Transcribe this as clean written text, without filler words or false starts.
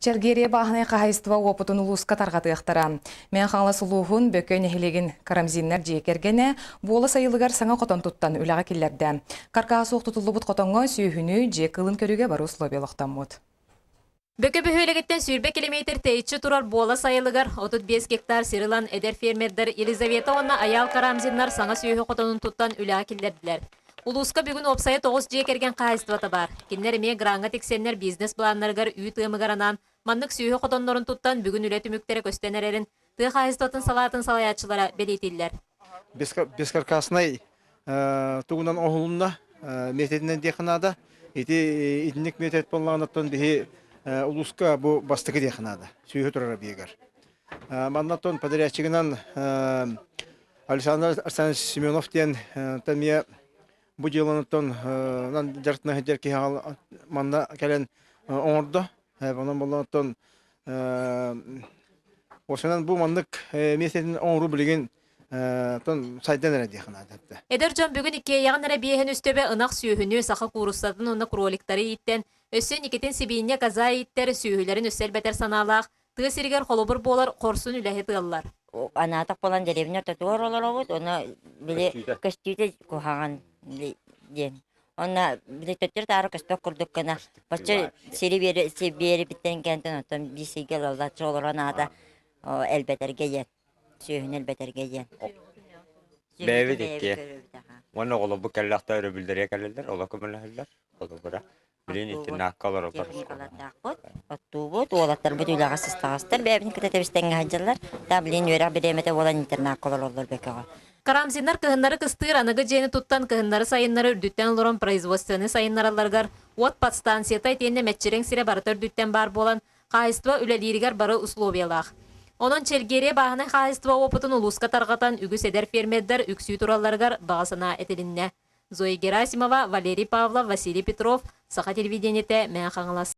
Чэлгиэрийэ бааһынай хаһаайыстыба уопутун улууска тарҕатыахтара. Мэҥэ Хаҥалас улууһун Бөкө нэһилиэгин Карамзиннар дьиэ кэргэнэ Буола сайылыгар саҥа хотон туттан үлэҕэ киллэрдэ. Каркаһа суох тутуллубут хотоҥҥо сүөһүнү, дьиэ кыылын көрүүгэ бары условия олохтоммут. Бөкө бөһүөлэгиттэн 20 километр тэйиччи турар Буола сайылыгар 35 гектар сир ылан эдэр фермердэр Елизавета уонна Айаал Карамзиннар саҥа сүөһү хотонун туттан үлэҕэ киллэрдилэр. Улууска бүгүн уопсайа 9 дьиэ кэргэн хаһаайыстыбата баар. Кинилэр эмиэ граҥҥа тиксэннэр бизнес-былааннарыгар үүт ыамыгар анаан маннык сүөһү хотоннорун туттан бүгүн үлэ түмүктэрэ көстөн эрэрин тыа хаһаайыстыбатын салаатын салайааччылара бэлиэтииллэр. Бескаркасный тугунан оһулунна методинэн диэххэ наада. Ити итинник метод буоллаҕына биһи улууска бу бастакы диэххэ наада. Сүөһү турар объегар. Манна подрядчигынан Александр Александрович Семенов диэн эмиэ бу дьыаланыттан дьарыктана сылдьар киһи манна кэлэн оҥордо. Онон боллоттон осынан бу маннык миэстэтин оҥоруу билигин сайдан эрэ диэххэ наада. Эдэр дьон бүгүн иккиэйэҕин эрэ биэһин үстөбө ынах сүөһүнү, саха кууруссатын уонна кроликтары ииттэн, өссө инникитин сибиинньэ коза ииттэр, сүөһүлэрин өссө элбэтэр санаалаах тыа сиригэр холобур буолар хорсун үлэһит ыаллар. Анаатах буолан деревня ортотугар олоробут, ону били көстүүтэ куһаҕан диэн. Онно били төттөрү-таары көспөт курдук гына бачча сири биэрибиттэн кэнтэн оттон биир сиргэ лаллаччы олорон аата элбэтэргэ диэн, сүөһүнү элбэтэргэ диэн. Бэйэбит икки. Уонна оҕолорбут кэллэхтэ өрөбүллэргэ кэлэллэр, олох көмөлөһөллөр. Холобура, Билин итиннээх олороллор. Техникалардаахпыт, оттуубут, уолаттарбыт үлэҕэ сыстаҕастар, бэйэбитин кытта тэбистэҥҥэ сылдьаллар. Да, билин үөрэх бириэмэтэ буолан интернакка олороллор бөкөҕө. Карамзиннар кыһыннары кыстыыр аныгы дьиэни туттан кыһыннары-сайыннары үрдүттэн олорон производствоны сайыннаралларыгар уот подстанцията итиэннэ мэччирэҥ сирэ барыта үрдүттэн баар буолан, хаһаайыстыба үлэлииригэр бары условиялаах. Онон Чэлгиэрийэ бааһынай хаһаайыстыба уопутун улууска тарҕатан үгүс эдэр фермердэр үксүү туралларыгар баҕа санаа этилиннэ. Зоя Герасимова, Валерий Павлов, Василий Петров, Саха телевидениетэ, Мэҥэ Хаҥалас.